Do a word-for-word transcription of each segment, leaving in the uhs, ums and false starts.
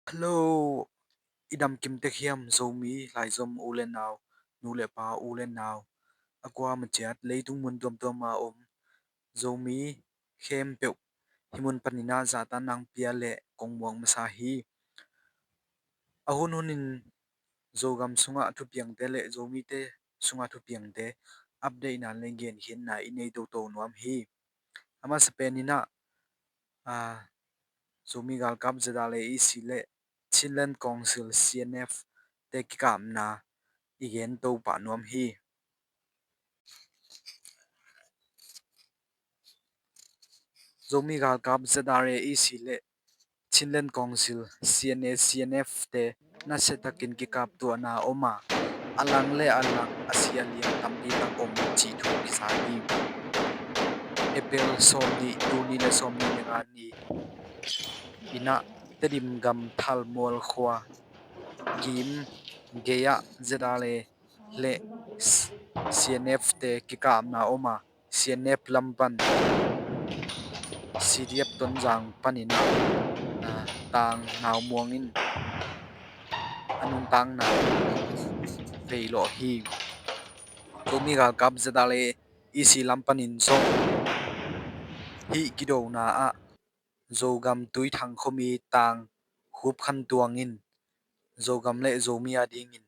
Hello, i dam kim tek hiam Zomi laizom u le nau, nu le pa, u le nau, a kua ma ciat leitung mun tuamtuam a om Zomi khempeuh hih mun panin ah zahtakna hong pia le kong muak masa hi. A hun hunin Zogam sungah thupiangte le Zomite sungah thupiangte update na le genkhiatna i nei toto nuam hi. A masa penin ah, aa, Zomi galkap Z R A E C le Chinland Council C N F te kikapna i gen to pah nuam hi. Zomi galkap Z R A E C le Chinland Council C N A C N F te nasiatakin kikaptuahna om a, a lang le a lang a si a liam tampi tak om cih thu kisa hi. April sawmnih, tul nih le sawmnih le nga ni in ah Tedim gam Thalmual khua kim gei ah Z R A le C N F te kikapna om a, C N F lam pan C D F Tonzang panin ah, aa, Tang Nau Muang in a nuntakna veilawh hi. Zomi galkap Z R A E C lam panin zong hih kidona ah Zogam Tuithang khuami Tang Khup Khan Tuang in Zogam le Zomi a dingin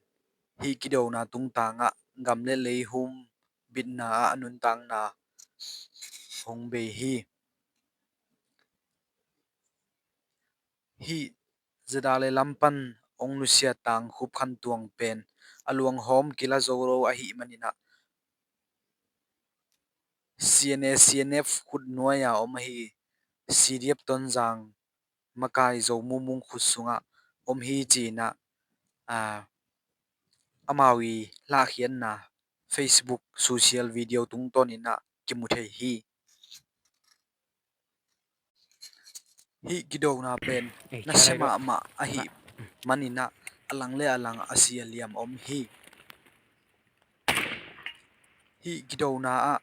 hih kidona tungtang ah gam le lei humbitna ah a nuntakna hong bei hi. Hih Z R A lam pan hong nusia Tang Khup Khan Tuang pen a luanghawm kila zo lo ahih manin ah C N A C N F khut nuai a om ahi C D F Tonzang makai Zo Mumung khut sungah om hi ci-in ah, aa, amau i lahkhiatna Facebook social video tungtawnin ah kimu thei hi. Hih kidona pen nasia mahmah ahih manin ah a lang le a lang a si a liam om hi. Hih kidona ah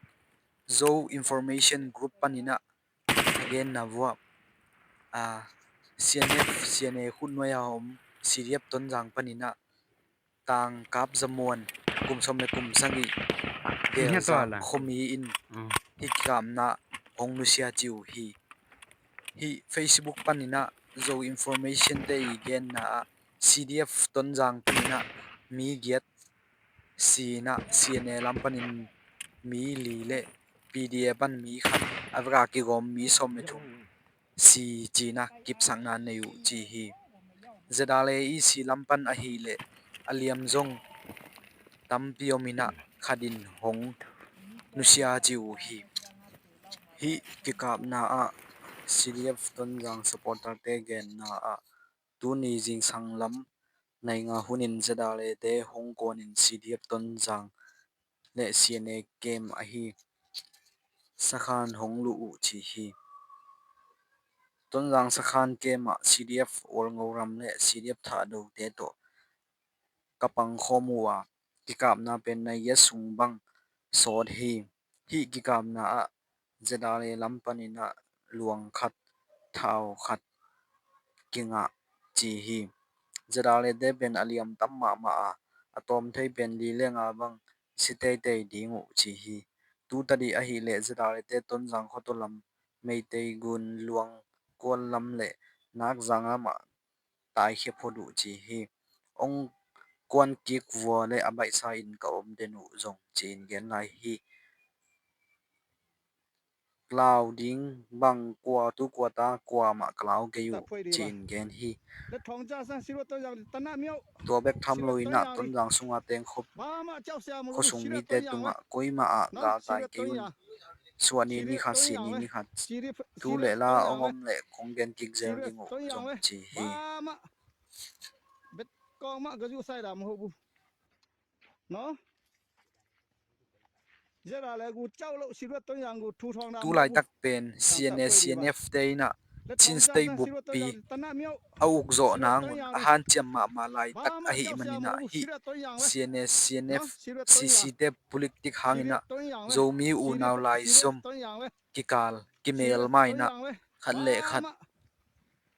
Zo Information Group panin ah a genna vuah, aa, C N F, C N A khut nuai a om C D F Tonzang panin ah Tang Kap Za Muan kum sawm le kum sagih Gelzang khuami in hih kikapna hong nusia ci uh hi. Hih Facebook panin ah Zo Information te i genna ah C D F Tonzang panin ah mi giat si in ah C N A lam panin mi li le P D A pan mi khat a vek a kigawm mi sawm le thum si ci-in ah kipsakna nei uh ci hi. Z R A E C lam pan ahih leh a liam zong tampi om in ah khat in hong nusia ci uh hi. Hih kikapna ah C D F Tonzang supporter te genna ah tuni zingsang lam nai nga hunin Z R A te hong kuanin C D F Tonzang le C N A kem ahi sakhan hong luh uh ci hi. Tonzang sakhan kem ah C D F Olngoram le C D F Thahdo te tawh ka pangkhawm uh a, kikapna pen nai giat sung bang sawt hi. Hih kikapna ah Z R A lam panin ah luang khat, thau khat kingah ci hi. Z R A te pen a liam tam mahmah a, a tawm thei pen li le nga bang si teitei ding uh ci hi. Tu tadih ahih leh Z R A te Tonzang khuatu lam Meitei gun Luang Kual lam le Nakzang ah mah taikhia phot uh ci hi. Hong kuan kik vua le a baihsa in ka om den uh zong ci-in gen lai hi. Klau ding bang kua tu kua ta kua mah klau kei uh ci-in gen hi. Tua bek tham lo in ah Tonzang sunga teng khup khuasung mite tungah koimah ah galtai kei un. Suah ni ni khat, sih ni ni khat tu le la hong om le kong gen kik zel ding uh zong ci hi. Tu laitak pen C N A C N F te in ah Chin State buppi a ukzawh nangun a hanciam mahmah laitak ahih manin ah hih C N A C N F C C te puliktik hangin ah Zomi unau laizom kikal kimel ma in ah khat le khat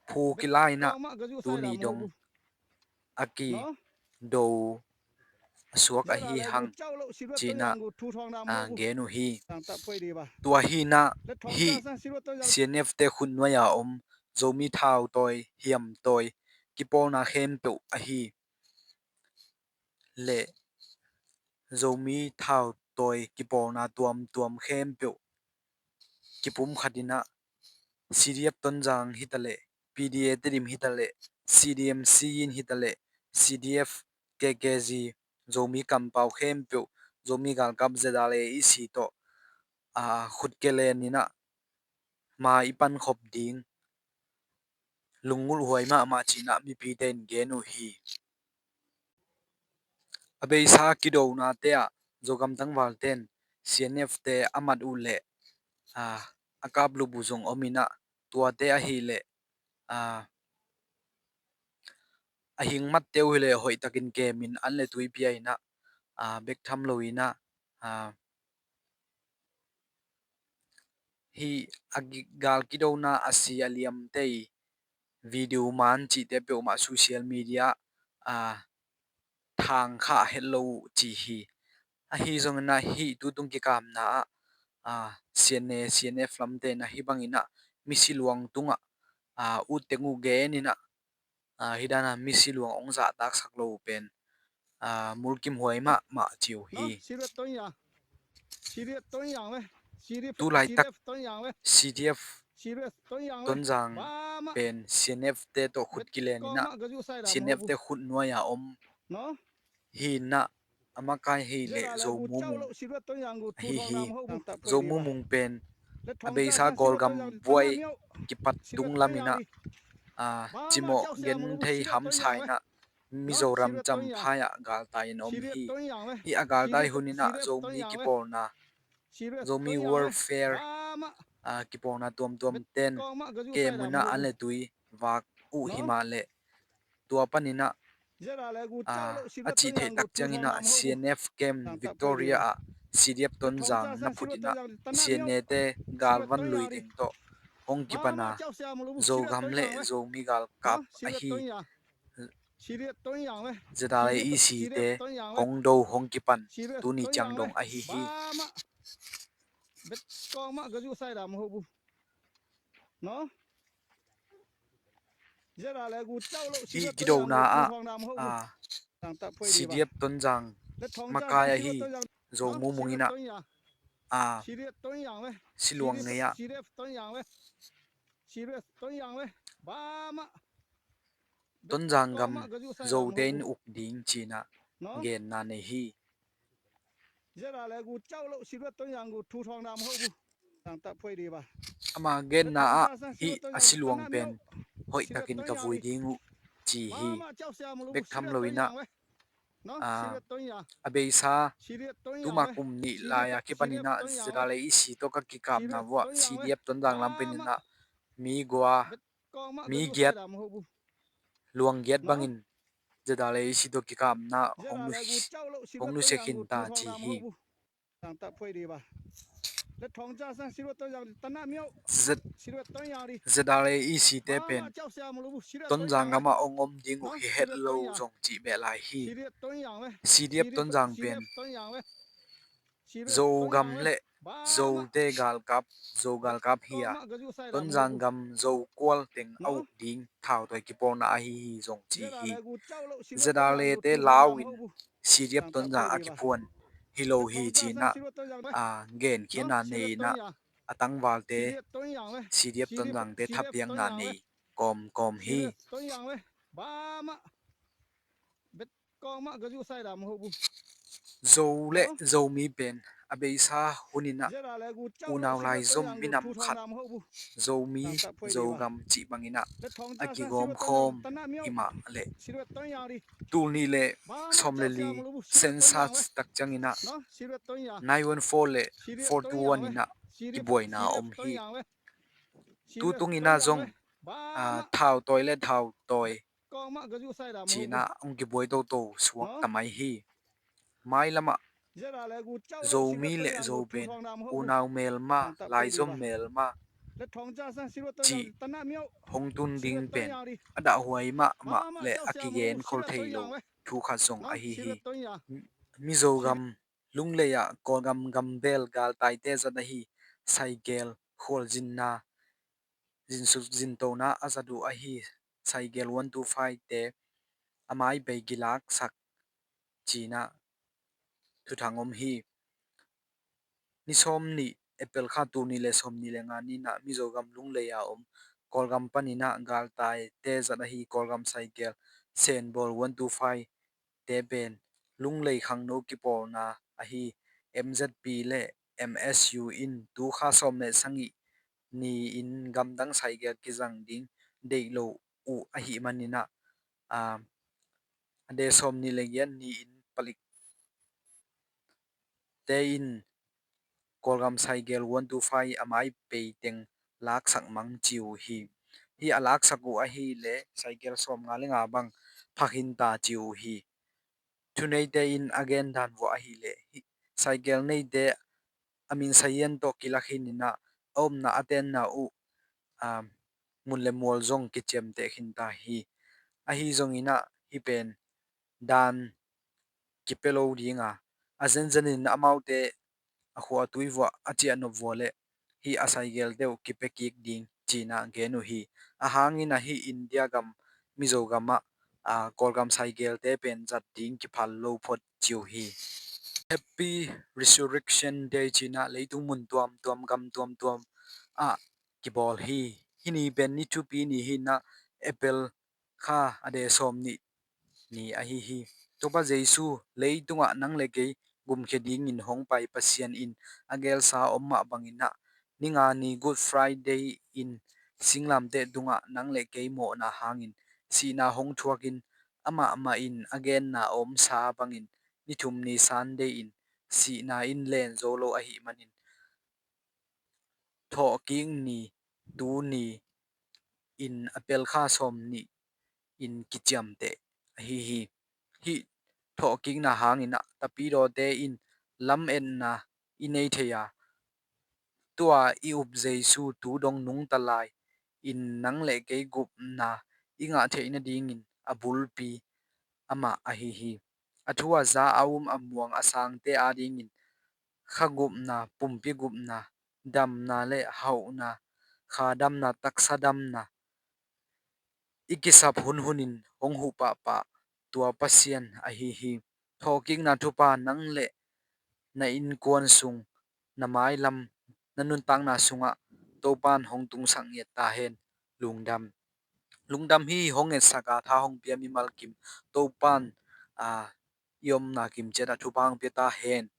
phu kila inah tuni dong a kido a suak ahi hang cinah, a, gen uh hi. Tua hinah hih C N F te khutnuai a om Zomi thautawi, hiamtawi, kipawlna khempeuh ahi le Zomi thautawi kipawlna tuamtuam khempeuh kipumkhat inah C D F Tonzang hitaleh, P D A Tedim hitaleh, C D M Siyin hitaleh, C D F K K Z, Zomi kampau khempeuh, Zomi galkap Z R A E C tawh, a, khut kelen inah ma i pankhop ding lungngulh huai mahmah cinah mipite in gen uh hi. A beisa kidonate ah Zogam tangvalte in C N F te a mat uh leh, a, a kaplup uh zong om inah, tuate ahileh, a, a hing matte uh hileh hoihtakin kemin an le tui pia inah, a, bek tham lo inah, a, hih a gi-, gal kidona a si a liamte i video man cihte peuhmah social media, a, thangkhah het lo uh ci hi. Ahi zongin ah hih tutung kikapna ah, a, C N A, C N F lamte in ah hih bangin ah misi luang tungah, a, utteng uh genin ah, a, hih dana misi luang hong zahtaksak lo uh pen, a, mulkimhuai mahmah ci uh hi. Tulaitak C D F Tonzang pen C N F te tawh khut kilen inah, C N F te khutnuai a om hi inah, a makai hi leh Zo Mumung ahi hi. Zo Mumung pen a beisa Kawlgam buai kipat tunglam inah, a, cimawh genthei hamsa inah Mizoram Champhai ah galtai in om hi. Hih a galtai hun inah Zomi kipawlna, Zomi welfare, a, kipawlna tuamtuam ten kem inah an le tui vak uh himah leh tua panin ah, a, a cih theih tak ciangin ah C N F camp Victoria ah C D F Tonzang na phut inah C N A te galvan lui teng tawh hong kipan a, Zogam le Zomi galkap ahi Z R A E C te hong do hong kipan tuni ciang dong ahi hi. Hih kidona ah, a, C D F Tonzang makai ahi Zo Mumung inah, a, siluang ngei ah Tonzang gam Zote in uk ding cinah genna nei hi. Ama genna ah hih a siluang pen hoihtakin ka vui ding uh ci hi. Bek tham lo inah, a, a beisa tuma kum nih lai-a kipan inah Z R A E C tawh ka kikapna vuah C D F Tonzang lam pen inah mi gua, mi giat, luang giat bangin Z R A E C tawh kikapna hong nu-, hong nusia khin ta ci hi. Z-, Z R A E C te pen Tonzang gamah hong om ding uh hi het lo zong cih beh lai hi. C D F Tonzang pen Zogam le Zote galkap, Zo galkap hi a, Tonzang gam Zo kual teng a uk ding thautawi kipawlna ahi hi zong ci hi. Z R A te lau in C D F Tonzang a kiphuan hi lo hi cinah, a, genkhiatna nei inah, a tangvalte C D F Tonzangte thapiakna nei kawmkawm hi. Zo le Zomi pen a beisa hun inah unau laizom minam khat, Zomi, Zogam cih bangin ah a kigawmkhawm himah leh tul nih le sawm le li census tak ciangin ah nine one four le four two one inah kibuaina a om hi. Tutung inah zong, a, thautawi le thautawi cinah hong kibuai toto suak tamai hi. Mailamah Zomi le Zo pen unau melma, laizom melma, cih hong tun ding pen a dahhuai mahmah le a kigen khol thei lo thu khat zong ahi hi. Mizogam lunglei ah Kawlgam gambel galtaite zat ahi Saigel khualzinna zinsuk zintona a zat uh ahi Saigel one two five te a mai bei kilaksak cinah thuthang om hi. Ni sawm nih April kha tul nih le sawm nih le nga ninah Mizogam lunglei a om Kawlgam paninah galtaite zat ahi Kawlgam Saigel Senbawl one two five te pen lunglei khangno kipawlna ahi M Z P le M S U in tu kha sawm le sagih ni-in gamdang Saigel kizang ding deih lo uh ahih maninah a de sawm nih le giat ni-in palik te in Kawlgam Saigel one two five a mai bei teng laksak mang ci uh hi. Hih a laksak uh ahih leh Saigel sawm nga le nga bang phakhin ta ci uh hi. Thuneite in a gen dan vua ahih leh Saigel neite a min sayan tawh kilakhin inah a omna a tenna uh mun le mual zong kiciamteh khin ta hi. Ahi zonginah hih pen dan kipia lo dinga a zenzenin amaute a khua a tui vuah a ciahnop vua le hih a Saigelte uh kipia kik ding cinah gen uh hi. A hangin ahi India gam Mizogamah Kawlgam Saigelte pen zat ding kiphal lo phot ci uh hi. Happy Resurrection Day cinah leitung mun tuamtuam gam tuamtuam ah kibawl hi. Hih ni pen ni thupi ni hinah April kha a de sawm nih ni ahi hi. Topa Jesu leitungah nang le kei gumkhia dingin hong pai Pasian in a gelsa om mah banginah ni nga ni Good Friday in singlamteh tungah nang le kei mawhna hangin sihna hong thuakin amah mah in a genna a omsa bangin ni thum ni Sunday in sihna in len zo lo ahih manin thawhkik ni tuni in April kha sawm nih in kiciamteh ahi hi. Hih thawhkikna hangin a tapidawte in lametna i nei thei a, tua i up Jesu tu dong nungta lai in nang le kei gupna i ngah theih nadingin a bulpi amah ahi hi. A thu a za a um a muang a sangte adingin kha gupna, pumpi gupna, damna le hauhna, kha damna, taksa damna i kisap hunhunin hong huh pahpah tua Pasian ahi hi. Thawhkikna thupha nang le na innkuan sung, na mailam, na nuntakna sungah Topan hong tungsak ngiat ta hen. Lungdam. Lungdam hi. Hong etsak a tha hong pia mimal kim Topan i omna kim ciatah thupha hong pia ta hen.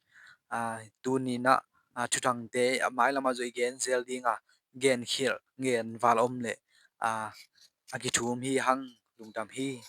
Tuninah thuthangte a mailamah zoi gen zel dinga genkhialh genval om le a kithum hi hang. Lungdam hi.